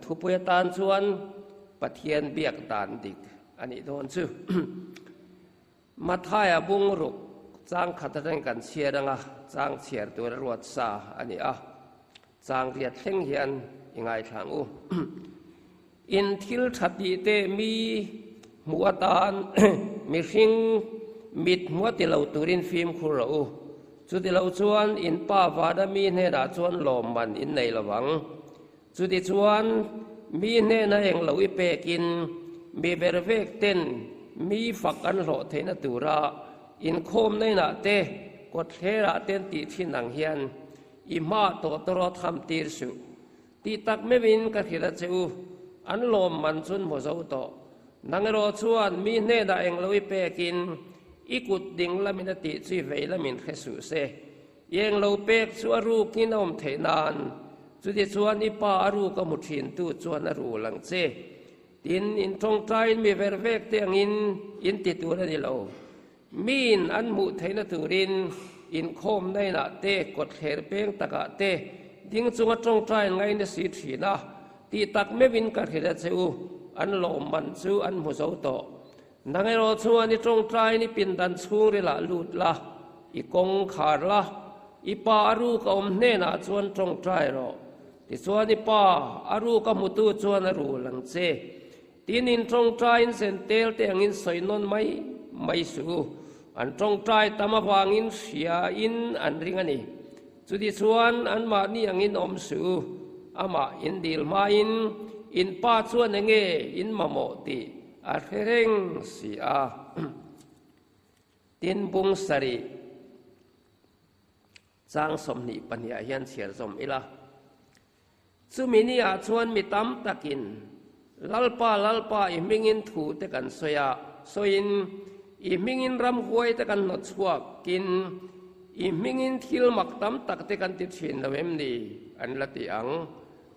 Thupui atan chuan Pathian biak dan dik a nih dawn chu. Mathaia bungruk chang khat atangin kan chhiar anga chang chhiar tur a ruat sa a ni a, chang riat thleng hian i ngaithla ang u. In thil tha tih te mi hmuh atan mihring mit hmuh a ti lo turin fimkhur rawh u. Chuti lo chuan in pa vana mi hnenah chuan lawmman in nei lo vang. Chutichuan, mi hnena eng lo i pekin mi vervek ten mi fak an hlawh theihna tura inkhawmna inah te, kawtthlerah te an tih thin ang hian i hma tawh tawrawt ham tir suh. Tih tak meuhin ka hrilh a che u, an lawm man chun hmu zo tawh. Nang erawh chuan mi hnenah eng lo i pekin i kut ding lamin a tih chu i vei lamin hre suh se. Eng lo pek chu a rukin a awm theih nan, chutichuan i pa a ruk a hmu thintu chuan a rul ang che. Tin, in tawngtaiin mi ver vek te angin in ti tur a ni lo. Miin an hmuh theihna turin inkhawmna inah te, kawtthler peng takah te ding chunga tawngtai ngaina si thin a, tih tak meuhin ka hrilh a che u, an lawmman chu an hmu zo tawh. Nang erawh chuan i tawngtaiin i pindan chhungrilah lut la, i kawng khar la, i pa a ruk a awm hnenah chuan tawngtai rawh. Tichuan i pa a ruk a hmutu chuan a rul ang che. Tin, in tawngtaiin zen tel te angin sawi nawn mai mai suh u. An tawngtai tam avangin hriain an ring a ni. Chutichuan anmahni angin awm suh u. Amah in dil hmain in pa chuan enge in mamawh tih A hre reng si a. Tin bung sarih chang 22 ah hian chhiar zawm ila. Chumi ni ah chuan mi tam takin Lalpa, Lalpa i hmingin thu te kan sawi a, sawiin i hmingin ramhuai te kan hnawt chhuakin i hmingin thil mak tam tak te kan ti thin lo em ni? an la ti ang.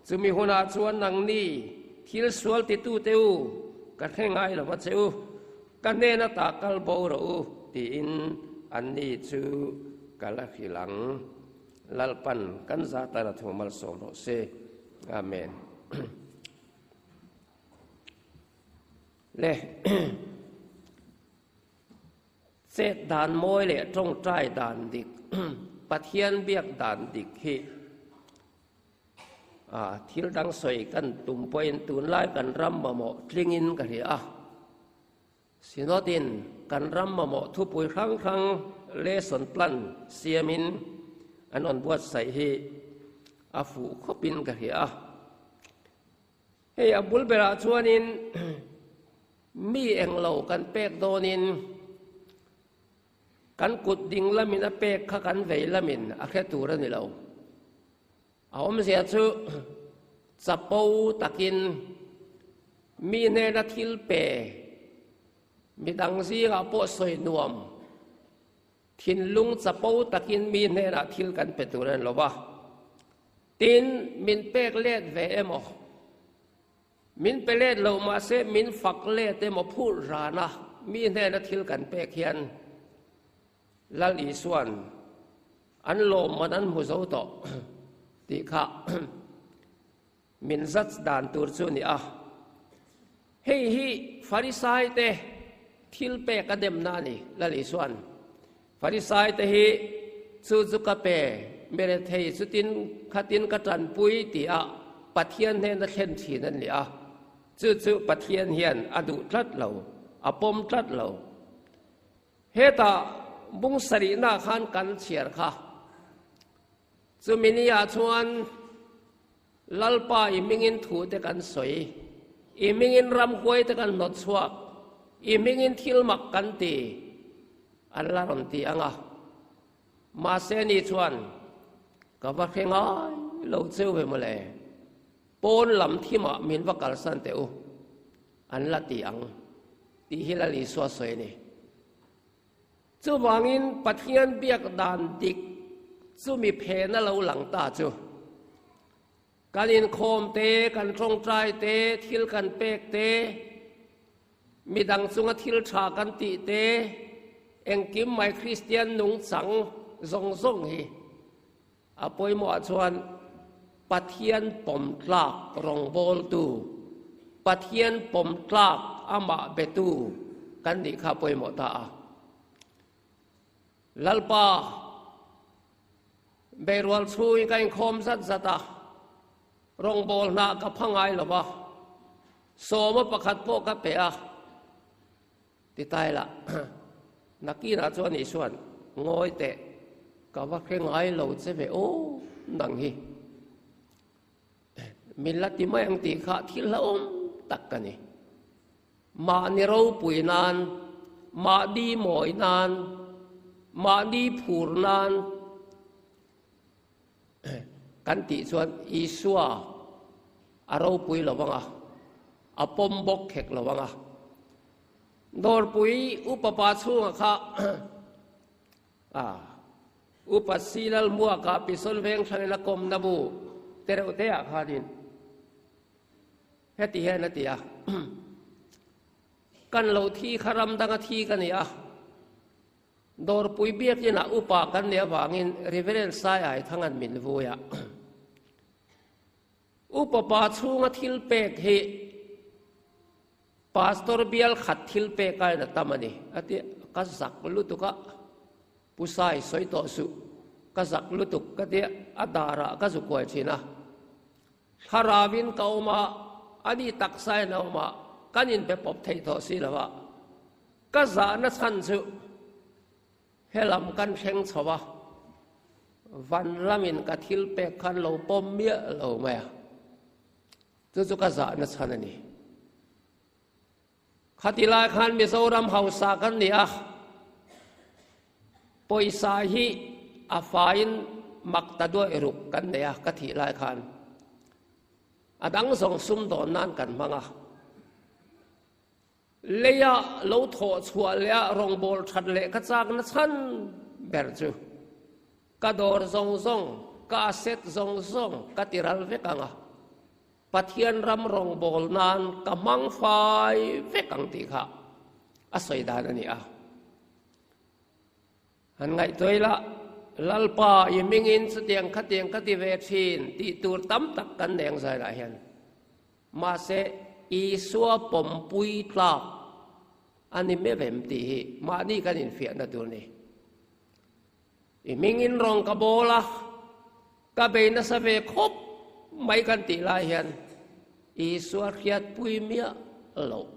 Chumi hunah chuan nangni thil sual titute u, ka hre ngai lo va che u, ka hnen ata kal bo rawh u, tiin anni chu ka la hrilh ang. Lalpan kan zatan a thu malsawm rawh se. Amen. Le Chet dan mawi leh tawngtai dan dik, Pathian biak dan dik hi A, thil dang sawi kan tum pawhin tunlai kan ram mamawh tlingin ka hria a. Synod-in kan ram mamawh thupui hrang hrang lesson plan siamin an rawn buatsaih hi a fuh khawpin ka hria a. Hei a bul berah chuanin mi englo kan pek dawnin Kan kut ding lamin a pek kha kan vei lamin a hre tur a ni lo. A awmzia chu chapo takin mi hnena thil pe, midang zingah pawh sawi nuam, thinlung chapo takin mi hnenah thil kan pe tur a ni lo va. Tin, min pek let ve emaw? Min pe let lo mahse min fak let emaw phur ran a, mi hnena thil kan pek hian Lal Isua'n an lawmman an hmu zo tawh tih kha min zat dan tur chu a ni a. Hei hi Farisai te thil pek a demna a ni, Lal Isua'n Farisai te hi chu chu ka pe, mirethei chutin khatin ka tanpui tia Pathian hnena thlen thin an ni a, chu chu Pathian hian a duh tlat lo, a pawm tlat lo. Hetah bung sarihna khan kan chhiar kha. Chumi ni ah chuan Lalpa i hmingin thu te kan sawi, i hmingin ramhuai te kan hnawt chhuak, i hmingin thil mak kan ti, an la rawn ti ang a. Mahse ni chuan ka va hre ngai lo cheu ve mawle, pawn lam thimah min va kalsan teh u, an la ti ang tih hi Lal Isua sawi a ni. Chuvangin Pathian biak dan dik chu mi phena lo lang ta chu kan inkhawm te, kan tawngtai te, thil kan pek te, midang chunga thil tha kan tih te, engkim mai Kristian nungchang zawng zawng hi a pawimawhah chuan. Pathian pawm tlak rawngbawltu, Pathian pawm tlak amah betu kan nih kha pawimawh ta a. Lalpa, beirual chhungin ka inkhawm zat zat a, rawngbâwl hnah ka pha ngai lo va, sawma pakhat pawh ka pe a, ti ta ila, nakinah chuan Isua'n, Ngawi teh, ka va hre ngai lo che ve aw, nang hi min la ti mai ang tih kha thil hlauhawm tak ka ni. Mahni ropui nan, mahni mawi nan, mahni phur nan kan tih chuan Isua a ropui lo vang a, a pawm bawk khek lo vang a. Dawrpui upa pa chhunga kha a Upa Silal Muaka Pison Veng thlangin a kawmna bu tereuhte ah khanin Heti hian a ti a, Kan lo thi kha ram danga thi ka ni a, Dawrpui biakinah upa kan nih avangin Reverend Saiai Thangan min vui a. Upa pa chhunga thil pek hi Pastor bial khat thil pek aiin a tam a ni, a ti a, ka zak lutuk a, Pu Sai sawi tawh suh, ka zak lutuk ka ti a, a darah ka zu kuai thin a. Thlarauin ka awm a, ani taksain a awm a, kan inbe pawp thei tawh si lo a. Ka zahna chhan chu helam kan thleng chho a, van lamin ka thil pek khan lo pawm miah lo mai a, chu chu ka zahna chhan a ni. Khati lai khan Mizoram hausa kan ni a, pawisa hi a faiin mak ta duai ruk kan nei a ka thih lai khan. A dang zawng sumdawn nan kan hmang a. Leia lo thawh chhuah leh a rawngbâwl that leh ka châkna chhan ber chu ka dawr zawng zawng, ka asset zawng zawng ka ti ral vek ang a. Pathian ram rawngbâwl nân ka hmang fai vek ang tih kha a sawi dan a ni a. Han ngaihtuah ila, Lalpa i hmingin chutiang khatiang ka ti ve thin tih tur tam tak kan nei ang zailah hian. Mahse, Isua pawmpui tlak a ni meuh em tih hi mahni kan infiahna tur a ni. I hmingin rawng ka bawl a, ka bei nasa ve khawp mai kan tih lai hian Isua hriatpui miah loh.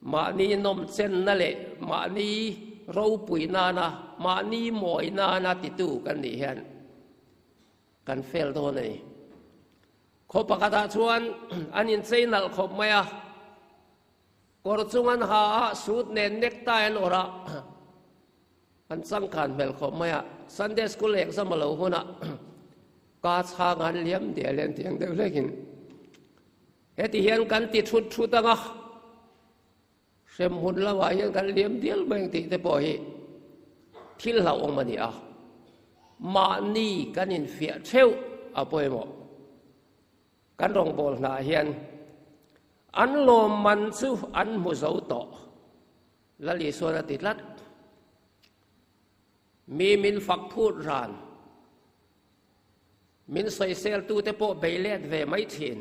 Mahni nawmchenna leh mahni ropui nana, mahni mawi nana titu kan nih hian kan fel dawn a ni. Khaw pakhatah chuan an inchei nalh khawp mai a. Kawr chung an ha a, suit nen necktie an awrh a, an changkan hmel khawp mai a. Sunday school exam a lo hun a, ka chhang an liam dial en tiang deuh hlekin heti hian kan ti thut thut ang a, hremhmun lamah hian kan liam dial mai ang tih te pawh hi thil hlauhawm a ni a, mahni kan infiah theuh a pawimawh. Kan rawngbâwl hnaah hian an lawmman chu an hmu zo tawh, Lal Isua'n a ti tlat. Mi min fak phut ran, min sawiseltute pawh bei let ve mai thin.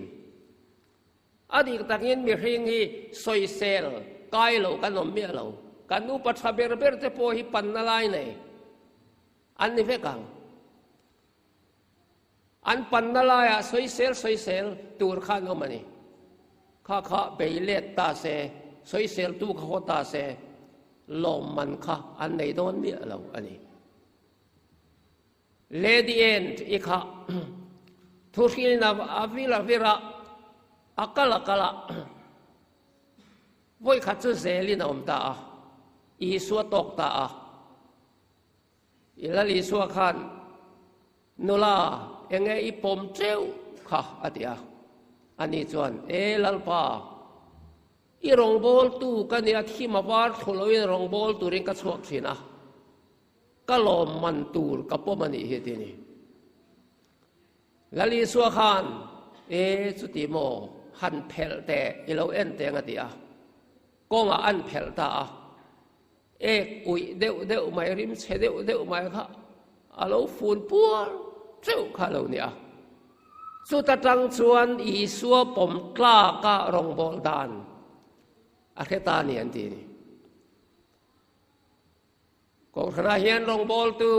A dik takin mihring hi sawisel kai lo kan awm miah lo. Kan upa tha ber berte pawh hi panna lai nei an ni vek ang. An panna laiah sawisel sawisel tur kha an awm a ni. Kha kha bei let ta se, sawiseltu kha haw ta se, lawmman kha an nei dawn miah lo a ni. Lady End i kha thuhrilna a vil a vir a, a kal a kal a, vawikhat chu zelin a awm ta a, Isua tawk ta a. I Lal Isua khan, Nula, enge i pawm teuh kha? a ti a. Ani chuan, E Lalpa, i rawngbawltu ka nia thim a var thlu loin rawngbâwl turin ka chhuak thin a, ka lawmman tur ka pawm a nih hi, ti a ni. Lal Isua khan, E, chuti maw, han phelh teh, i lo en teng, a ti a. Kawngah an phelh ta a. Ek uih deuh deuh mai, rim chhe deuh deuh mai kha a lo fun puar. teuh kha a lo ni a. Chuta tang chuan Isua pawm tlaka rawngbâwl dan a hre ta a ni an ti a ni. Kohhranah hian rawngbâwltu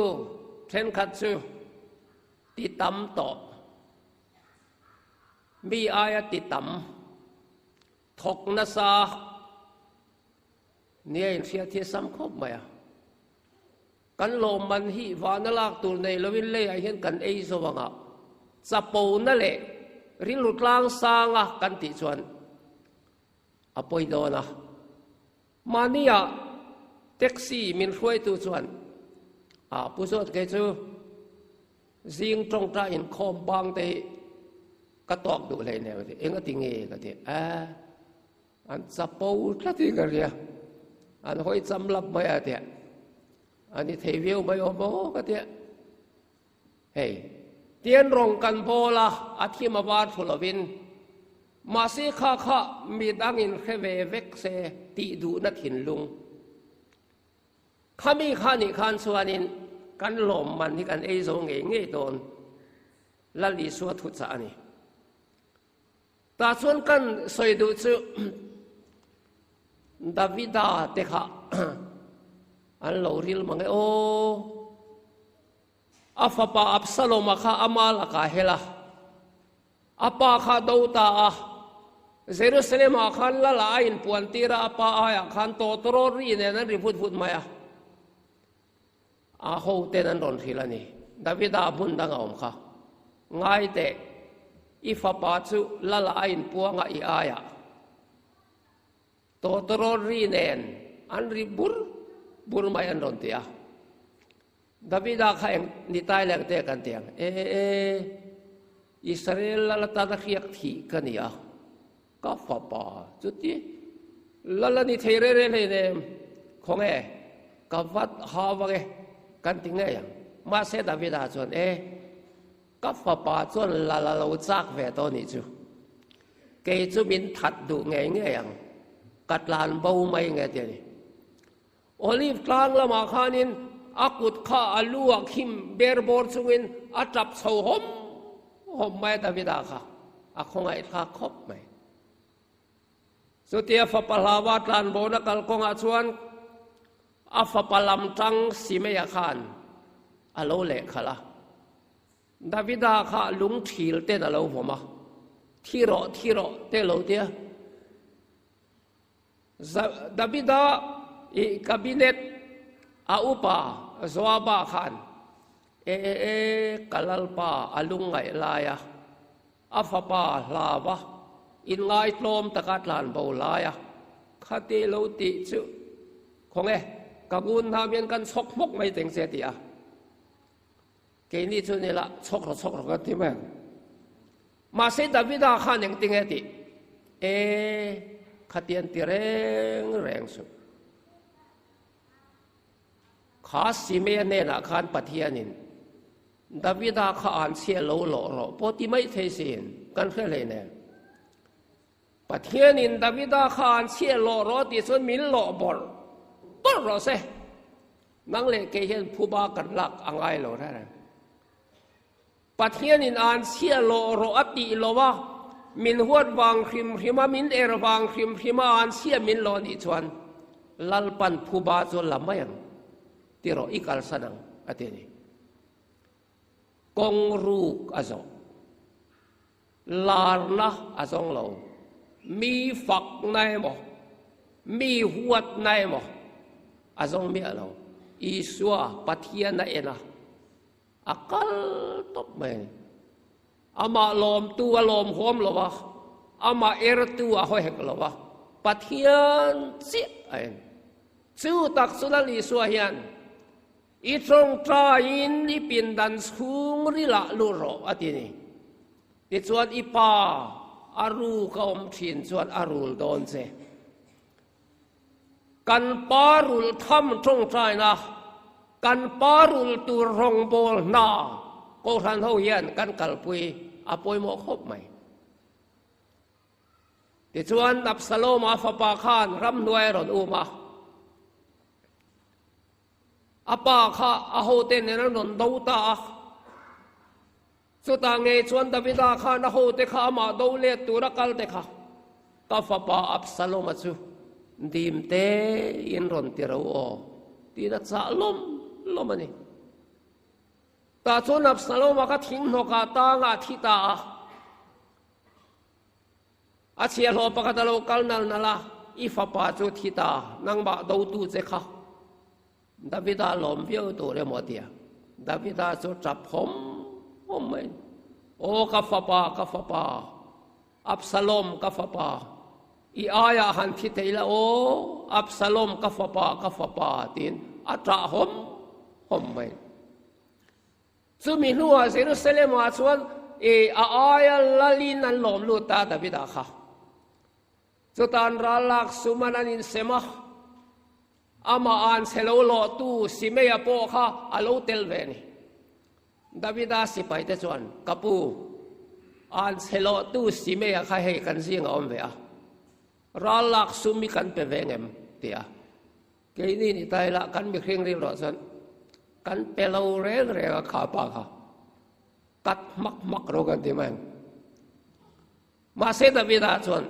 ṭhenkhat chu ti tam tawh, mi aia ti tam, thawk nasa nia inhriat hi a sam khawp mai a. Kan lawmman hi vana lak tur nei lovin leiah hian kan ei zo ang a, chapona leh rilru tlang sanga kan tih chuan a pawi dawn a. Mahnia taxi min hruaitu chuan a pu zawt kei chu zing tawngtai inkhawm bang te hi ka tawk duh hlei nem a ti. Eng a ti nge ka ti a, an chapo tlat in ka ria, an hawi cham lap mai a tia, a ni thei viau mai awm aw ka tia. Hei, tian rawng kan bawl a, a thim a var thu lovin, mahse kha kha mi dangin hre ve vek se tih duhna thinlung. Khami kha nih khan chuanin kan lawmman hi kan ei zo ngei ngei dawn, Lal Isua thuchah a ni. Tah chuan kan sawi duh chu Davida te kha an lo ril mang e aw. A fapa Absaloma kha ama lakah hel a, a pa kha do ta a. Jerusalem-ah khan lala a inpuan tir a, a pa aiah khan tawtawrawt ri nen an ri vut vut mai a. A hoten an rawn hrilh a ni. Davida hmun dang a awm kha. Ngai teh, i fapa chu lala a inpuang a i aiah. Tawtawrawt ri nen an ri bur bur mai an rawn ti a. Davida kha eng ni tai leng te kan ti ang. E e, Israel lal atana hriak thih ka ni a, ka fapa chuti lal a ni thei reng reng hleinem, khawnge ka vat ha vang e kan ti ngei ang. Mahse Davida chuan e, ka fapa chuan lal a lo chak ve tawh nih chu, kei chu min that duh ngei ngei ang, ka tlan bo mai nge ti a ni. Olive tlang lamah khanin a kut kha a lu ah khim ber bawr chungin a tap chho hawm hawm mai a Davida kha a khawngaih thlak khawp mai. Chutia fapa hlaua tlanbawna kalkawngah chuan a fapa lam tang Simeia khan a lo lehkhalh a. Davida kha lung thil ten a lo vawm a, thi rawh thi rawh te lo tia. Davida i cabinet a upa Joaba khan, E e e, ka lalpa a lungngaih lai a, a fapa hlau a, inngaitlawm taka tlanbo lai a, khati lo tih chu khawnge ka ngun hnam hian kan chhawk hmawk mai teng che ti a. Keini chu nila chhawk rawh chhawk rawh kan ti mai ang. Mahse Davida khan engtinge tih? E, khatian ti reng reng suh. Kha Simea hnenah khan Pathianin Davida kha an chhia lo lawh rawh pawh ti mai thei siin kan hre hleinem. Pathianin Davida kha an chhia lawh rawh tih chuan min lawh bawrh bawrh rawh se. Nang leh kei hian phuba kan lak a ngai lo reng reng. Pathianin an chhia lawh rawh a tih lo a, min huat vang hrim hrim a, min er vang hrim hrim a an chhia min lawh nih chuan Lalpan phuba chu la mai ang ti rawh i kalsan ang a ti a ni. Kawng ruk a zawh. Larna a zawng lo. Mi fakna emaw, mi huatna emaw a zawng miah lo. Isua Pathian a en a. A kal tawp mai a ni. Amah lawmtu a lawmhawm lo a, amah ertu a haw hek lo a, Pathian chiah a en. Chu tak chu Lal Isua hian, I tawngtaiin i pindan chhung rilah lut rawh a ti a ni. Tichuan i pa a ruk a awm thin chuan a rul dawn che. Kan pa rulh tham tawngtaina, kan pa rulh tur rawngbâwl hna Kohhran ho hian kan kalpui a pawimawh khawp mai. Tichuan, Absaloma fapa khan ramhnuai a rawn um a. A pa kha a hote nen an rawn do ta a. Chutah ngei chuan Davida khan a hote kha amah do let tura kal te kha ka fapa Absalom-a chu dim tein rawn ti ro aw tiin a chah lawm lawm a ni. Tah chuan Absalom-a kha thinghnawkah tangah a thi ta a. A chhiahhlawh pakhat a lo kal nal nal a, I fapa chu thi ta, nangmah dotu che kha. Davida lawm viau tur emaw a ti a. Davida chu tap hawm hawm mai. Aw ka fapa, ka fapa, Absalom ka fapa, i aiah han thi thei la aw, Absalom ka fapa, ka fapa tiin a tah hawm hawm mai. Chumi hnuah Jerusalem-ah chuan i a aia lalin an lawm lut ta Davida kha. Chutan ral lak suman an insem a, amah an chhe lo lawhtu Simeia pawh kha a lo tel ve a ni. Davida sipaite chuan, Ka pu, an chhe lawhtu Simeia kha hei kan zingah a awm ve a, ral lak sum hi kan pe ve ngem? ti a. Keini ni ta ila kan mihring rilruah chuan kan pe lo reng reng a kha pa kha kat hmak hmak ro kan ti mai ang. Mahse Davida chuan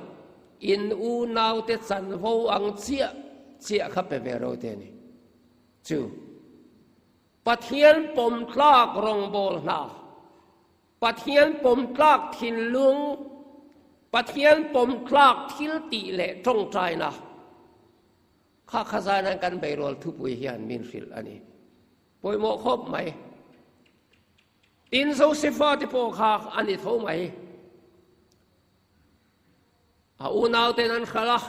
in unaute chanvo ang chiah chiah kha pe ve ro te a ni. Chu Pathian pawm tlak rawngbâwl hna, Pathian pawm tlak thinlung, Pathian pawm tlak thil tih leh tawngtaina kha kha zainan kan beirual thupui hian min hrilh a ni. Pawimawh khawp mai. Tin, Josefa te pawh kha a ni tho mai. A unauten an hralh a,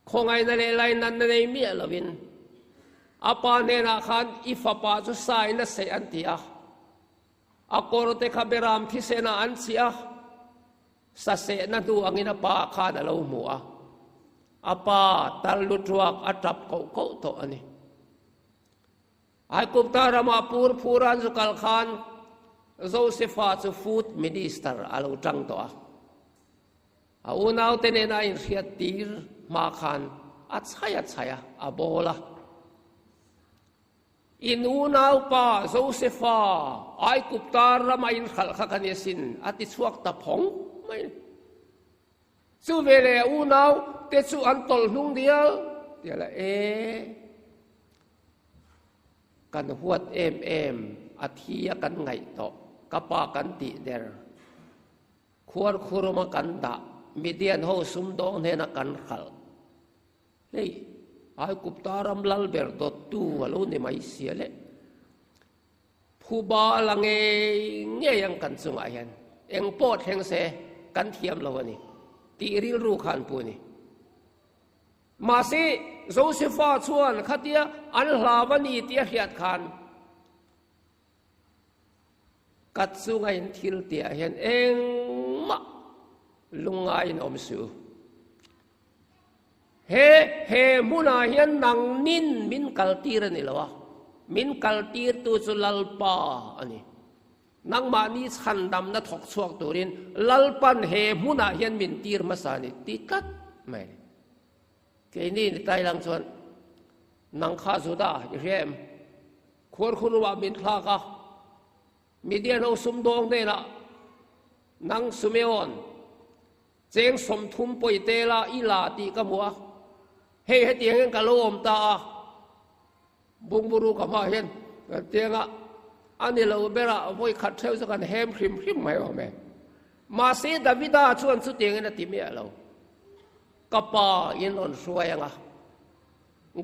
khawngaihna leh lainatna nei miah lovin a pa hnenah khan i fapa chu sain a seh an ti a. A kawr te kha beram thisenah an chih a, sa sehna hnu angin a pa khan a lo hmu a. A pa tal lutruak a tap koh koh tawh a ni. Aigupta ramah pur phur an zu kal khan Josefa chu food minister a lo tang tawh a. A unaute nena a inhriat tir hma khan a chhai a chhai a, a bawl a. In unaupa Josefa Aigupta rama inhralh kha ka ni asin, a ti chhuak ta phawng mai a ni. Chu veleh a unau te chu an tawlh hnung dial dial a, E, kan huat em em, a thi a kan ngaih tawh, ka pa kan tih der, khuar khuruma kan dah, Midian ho sumdawng hnena kan hralh. Hei, Aigupta ram lal ber dawttu a lo ni mai sia le. Phuba la ngei ngei ang kan chungah hian eng pawh thleng se kan thiam lo a ni tih rilru kha an pu a ni. Mahse, Josefa chuan khatia an hlau a ni tih a hriat khan ka chunga in thil tihah hian engmah lungngaiin awm suh u. He he hmunah hian nangnin min kaltir a ni lo a, min kaltirtu chu Lalpa a ni. Nangmahni chhandamna thawk chhuak turin Lalpan he hmunah hian min tir hmasa a ni ti tlat mai a ni. Keini ni Tailang chuan nang kha Juda i hria em? Khuarkhuruah min thlak a, Midian ho sumdawng hnenah nang Sumeon, Cheng 30 pawi te la i la tih ka hmu a, hei hetiang hian ka lo awm ta a, bungburu ka hmaah hian kan tiang a, a ni lo berah vawi khat theuh chu kan hem hrim hrim mai awm e. Mahse Davida chuan chutiangin a ti miah lo, Ka pa in rawn hruai ang a,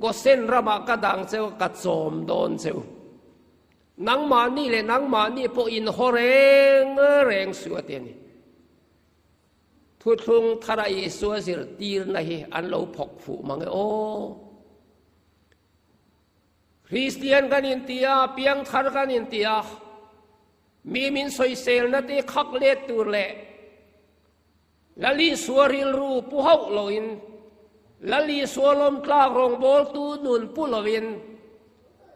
Gosen ramah ka dang cheu a, ka chawm dawn cheu. Nangmahni leh nangmahni pawh inhaw reng reng suh a ti a ni. Thuthlung thara Isua zirtirna hi an lo phawk fuh mang e aw. Kristian kan inti a, piangthar kan inti a, mi min sawiselna te khak let tur leh Lal Isua rilru pu hauh loin, Lal Isua lawmtlak rawngbawltu nun pu loin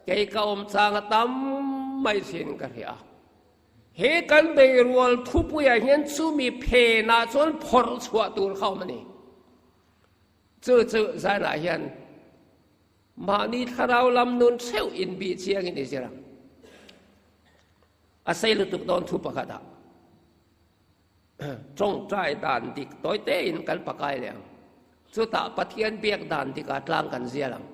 kei ka awm chang a tam mai thin ka hria. He kan beirual thupuiah hian chumi phenah chuan phawrh chhuah tur kha awm a ni. Chu chu zanah hian mahni thlarau lam nun theuh inbih chiangin i zir ang. A sei lutuk dawn thu pakhatah tawngtai dan dik tawi tein kan pakai leh ang. Chutah Pathian biak dan dikah tlang kan zial ang.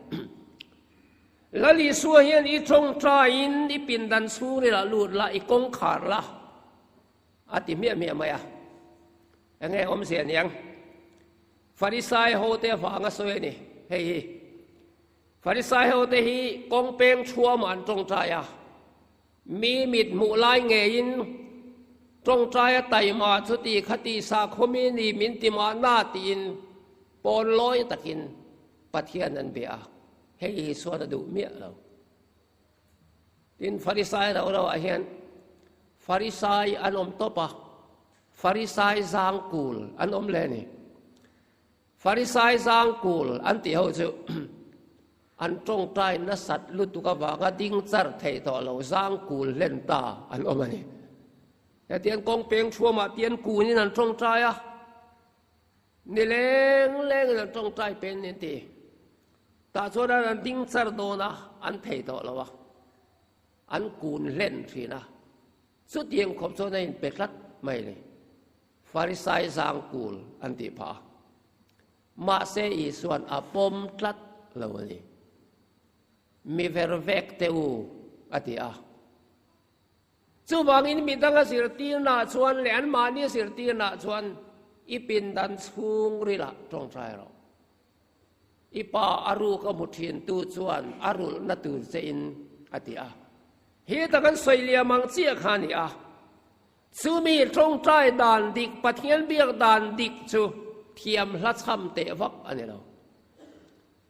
Lal Isua hian i tawngtaiin i pindan chhungril ah lut la, i kawngkhar la a ti hmiah hmiah mai a. Enge awmzia niang? Farisai hote avanga sawi a ni hei hi. Farisai hote hi kawng peng thuamah an tawngtai a. Mi mit hmuh lai ngeiin tawngtaia taima chuti khati sakhawmi ni min ti mahna tiin pawn lawi takin Pathian an bia a, hei hi suan a duh miah lo. Tin, Farisai rau rauah hian Farisai an awm tawp a, Farisai zangkul an awm leh a ni. Farisai zangkul an tih ho chu an tawngtai nasat lutuk avanga ding char theih tawh lo zangkul hlen ta an awm a ni. Hetiang kawng peng thuamah tian kunin an tawngtai a, ni leng lengin an tawngtai pen an ti. Tah chuan an ding char dawn a, an thei tawh lo a, an kun hlen thin a. Chutiang khawp chuan a inpe tlat mai a ni. Farisai zangkul an tih phah a. Mahse Isua'n a pawm tlat lo a ni. Mi ver vek teh u, a ti a. Chuvangin mi danga zirtirnaah chuan leh anmahni zirtirnaah chuan i pindan chhungrilah tawngtai rawh. I pa a ruk a hmu thintu chuan a rulhna tur chein a ti a. He ta kan sawi liam ang chiah kha a ni a. Chumi tawngtai dan dik, Pathian biak dan dik chu thiam hla chham teh vak a ni lo.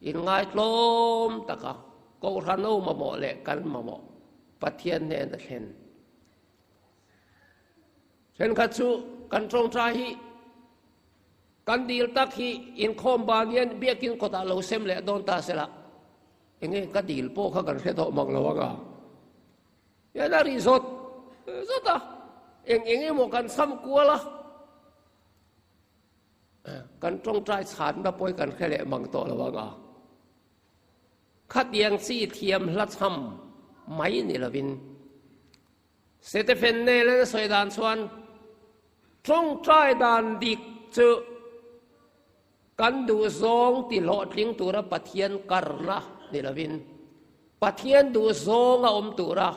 Inngaitlawm taka Kohhrano mamawh leh kan mamawh Pathian hnena thlen. Thenkhat chu kan tawngtai hi Kan dil tak hi inkhawm ban hian biakin kawtah lo sem leh dawn ta sela, enge ka dil pawh kha kan hre tawh mang lo ang a. Hian a ri zawt zawt a, eng eng emaw kan cham kual a, kan tawngtai chhanna pawh hi kan hre leh mang tawh lo ang a. Khatiang chi thiam hla cham mai ni lovin Stephen Nel-a sawi dan chuan, Tawngtai dan dik chu kan duhzawng ti hlawhtling tura Pathian karna ni lovin, Pathian duhzawnga awm tura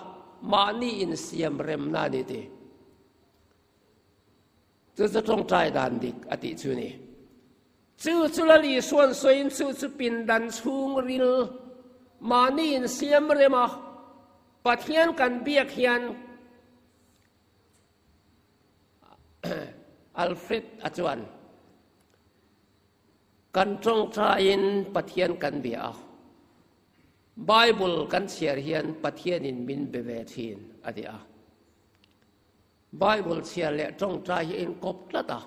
mahni insiam remna a ni ti. Chu chu tawngtai dan dik a tih chu ni. Chu chu Lal Isua'n sawiin chu chu pindan chhungril mahni insiam rema Pathian kan biak hian Alfred a chuan kan tawngtaiin Pathian kan bia a, Bible kan chhiar hian Pathianin min be ve thin a ti a. Bible chhiar leh tawngtai hi a inkawp tlat a.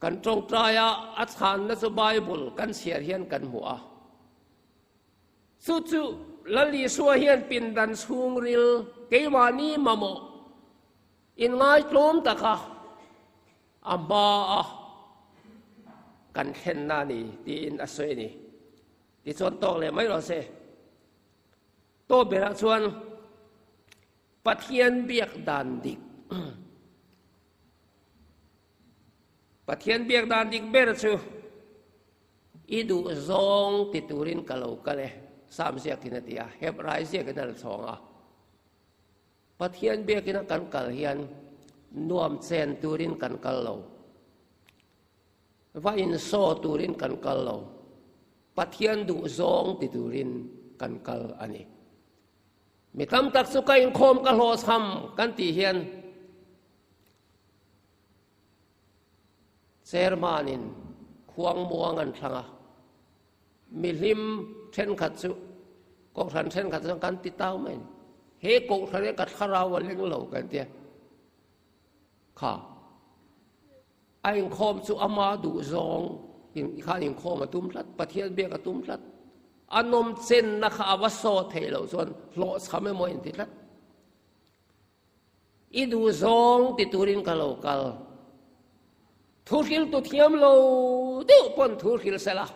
Kan tawngtai a, a chhanna chu Bible kan chhiar hian kan hmu a. Chu chu Lal Isua hian pindan chhungril keimahni mamawh inngaitlawm taka a hma a kan thlenna a ni tiin a sawi a ni. Tichuan tawk leh mai rawh se. Tawp berah chuan Pathian biak dan dik Pathian biak dan dik ber chu I duh zawng ti turin ka lo kal e, Sam ziakin a ti a, Hebrai ziakin a la chhawng a. Pathian biakina kan kal hian nuam chen turin kan kal lo. Va insaw turin kan kal lo. Pathian duh zawng ti turin kan kal a ni. Mi tam tak chu ka inkhawm ka hlawhchham kan tih hian Chairman-in khuangmuang an thlang a, mihlim thenkhat chu kohhran thenkhat chuan kan ti tau mai a ni. He kohhran hi ka thlarau a leng lo kan tia. Kha a inkhawm chu ama duh zawng in khan inkhawm a tum tlat, Pathian biak a tum tlat. A nawmchenna kha a va saw theih loh chuan hlawhchham emaw a inti tlat. I duh zawng ti turin ka lo kal. Thu hriltu thiam lo deuh pawn thu hril sela,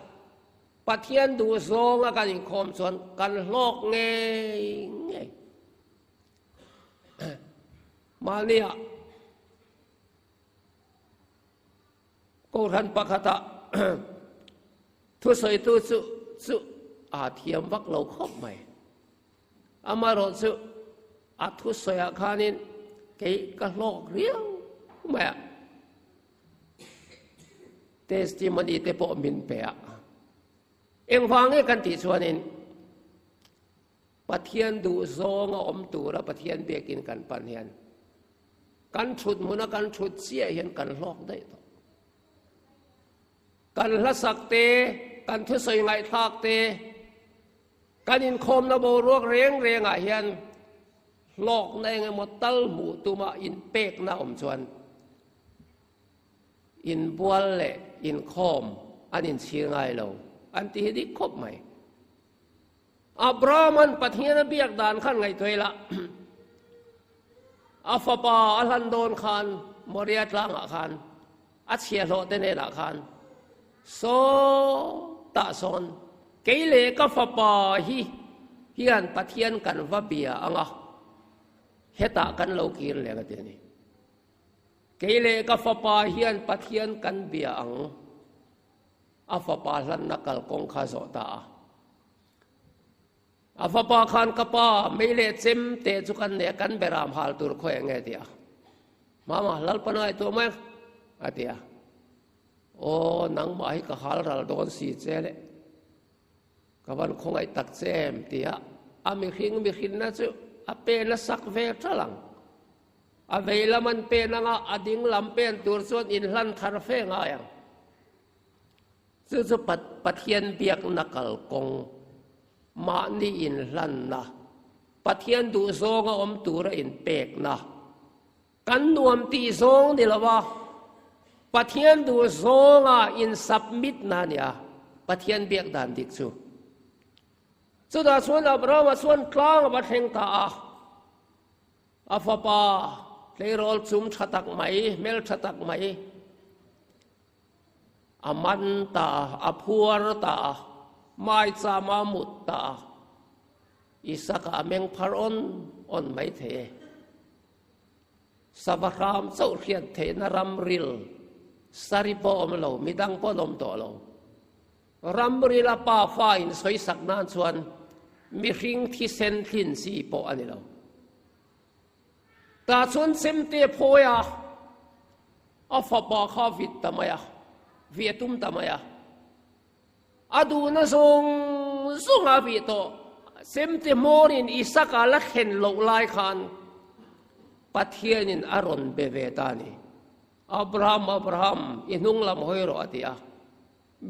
Pathian duh zawnga kan inkhawm chuan kan hlawk ngei ngei. Mahnia Kohhran pakhatah thusawitu chu chu a thiam vak lo khawp mai. Amaherawhchu a thusawiah khanin kei ka hlawk riau mai a. Testimony te pawh min pe a. Engvang nge kan tih chuanin Pathian duh zawng a awm tura Pathian biakin kan pan hian kan thut hmuna kan thut chiah hian kan hlawk daih tawh. Kan hlasak te, kan thusawi ngaihthlak te, kan inkhawmna boruak reng rengah hian hlawkna eng emaw tal hmuh tuma inpekna awm chuan inbual leh inkhawm an inchhir ngai lo an ti hi dik khawp mai. Abraham-a'n Pathian a biak dan khan ngaihtuah ila, a fapa a hlan dawn khan Moria tlangah khan a chhiahhlawh te hnenah khan, Saw tah sawn kei leh ka fapa hi hian Pathian kan va bia ang a, hetah kan lo kir leng a ti a ni. Kei leh ka fapa hian Pathian kan bia ang. A fapa hlanna kalkawng kha zawh ta a. A fapa khan ka pa mei leh chem te chu kan nei a, kan beram hal tur khawi eng nge ti a. Mama, Lalpa ngai tuah mai a ti a. Aw, nangmah hi ka hal ral dawn si che le. Ka van khawngaih tak che em ti a. A mihring mihrinna chu a pe nasak ve ṭalh ang. A vei lam an pen anga a ding lam pen tur chuan inhlan thar fe ngai ang. Chu chu Pathian biakna kalkawng, mahni inhlanna, Pathian duhzawnga awm tura inpekna, kan nuam tih zawng ni lova Pathian duhzawnga insubmit-na a ni a, Pathian biak dan dik chu. Chutah chuan Abrahama chuan tlang a va thleng ta a. A fapa tleirawl chum tha tak mai, hmel tha tak mai, a man ta a, a phuar ta a, maicham a mut ta a, Isaka a meng phar awn awn mai thei e. Sava hram chauh hriat theihna ram ril, sari pawh awm lo, midang pawh an awm tawh lo. Ram rila pa fa insawisak nan chuan mihring thisen thlin chi pawh a ni lo. Tah chuan chemte phawi a, a fapa kha vit ta mai a, vih a tum ta mai a. A duhna zawng zawng a vih tawh. Chemte hmawrin Isaka la thlen loh lai khan Pathianin a rawn be ve ta a ni. Abraham, Abraham, i hnung lam hawi rawh a ti a.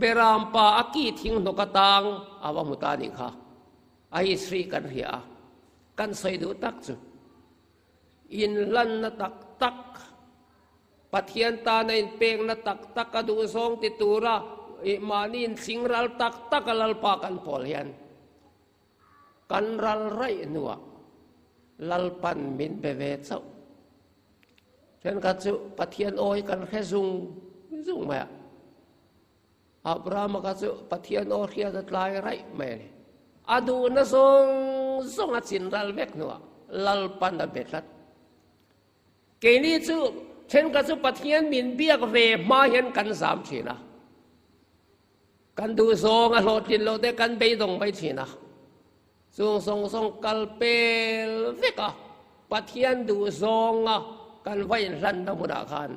Beram pa a ki thing hnawk atang a va hmu ta nih kha. A history kan hria a, kan sawi duh tak chu inhlanna tak tak, Pathian tana inpekna tak tak a duh zawng ti tura mahni inthling ral tak tak a Lalpa kan pawl hian kan ral raih hnuah Lalpan min be ve chauh. Thenkhat chu Pathian aw hi kan hre zung zung mai a. Abrahama kha chu Pathian aw hriat a tlai raih mai a ni. A duhna zawng zawng a chin ral vek hnuah Lalpan a be tlat. Keini chu thenkhat chu Pathian min biak ve hma hian kan zam thin a. Kan duh zawng a hlawhtlin loh te kan beidawng mai thin a. Chung zawng zawng kal pel vek a, Pathian duh zawnga kan va inhlanna hmunah khan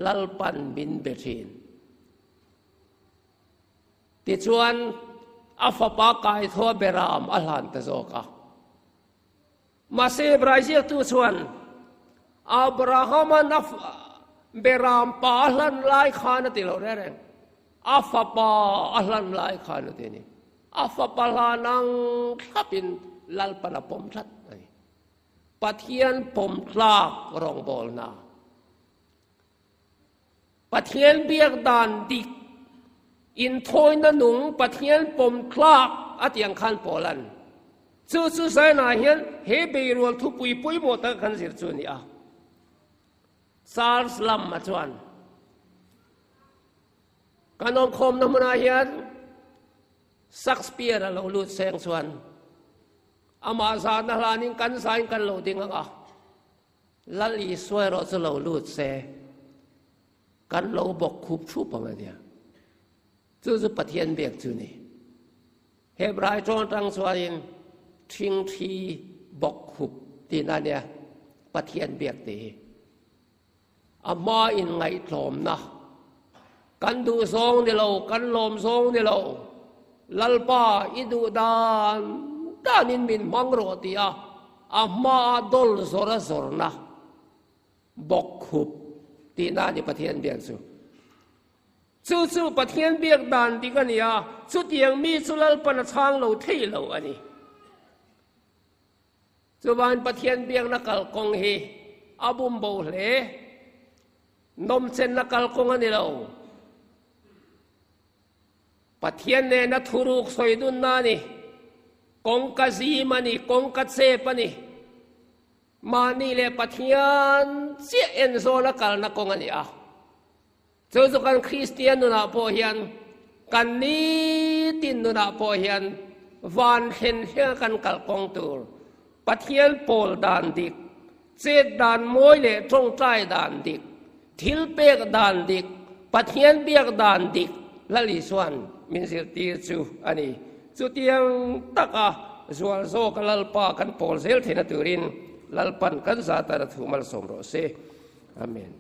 Lalpan min be thin. Tichuan, a fapa kaithaw Beram a hlan ta zawk a. Mahse, Hebrai ziaktu chuan Abrahama Beram pa a hlan lai khan a ti lo reng reng. A fapa a hlan lai khan a ti a ni. A fapa hlan ang thlapin Lalpan a pawm tlat a ni. Pathian pawm tlak rawngbawlna. Pathian biak dan dik, inthawina nung Pathian pawm tlak a tih ang khan Paula'n chu chu Zion-ah hian he beirual thupui pawimawh taka kan zir chu a ni a. Charles Lamb-a chuan, Kan awmkhawmna hmunah hian Shakespeare a lo lut seng chuan amah zahna hlanin kan zain kan lo ding ang a. Lal Isua erawh chu lo lut se, kan lo bawk khup thup ang a nia. Chu chu Pathian biak chu ni. Hebrai tawng atang chuanin ṭhingṭhi bawk khup tihna a nia, Pathian biak tih hi. A hma inngaihtlawmna, kan duh zawng ni lo, kan lawm zawng ni lo, Lalpa i duh dan danin min hmang rawh tih a, a hmaa dawl zawr a zawrna bawk khup tihna a ni Pathian biak chu. Chu chu Pathian biak dan dik a ni a, chutiang mi chu Lalpan a chhang lo thei lo a ni. Chuvan Pathian biakna kalkawng hi a bum bo hle. Nawmchenna kalkawng a ni lo. Pathian nena thuruk sawi dunna a ni. Kawngka zim a ni, kawngka chep a ni. Mahni leh Pathian chiah en zawna kalna kawng a ni a. Chu chu kan Kristian nunah pawh hian, kan nitin nunah pawh hian van thlen thlenga kan kal kawng tur, Pathian pawl dan dik, chet dan mawi leh tawngtai dan dik, thil pek dan dik, Pathian biak dan dik Lal Isuan min zirtir chu a ni. Chutiang taka zual zawka Lalpa kan pawl zel theihna turin Lalpan kan zat a thu malsawm rawh se. Amen.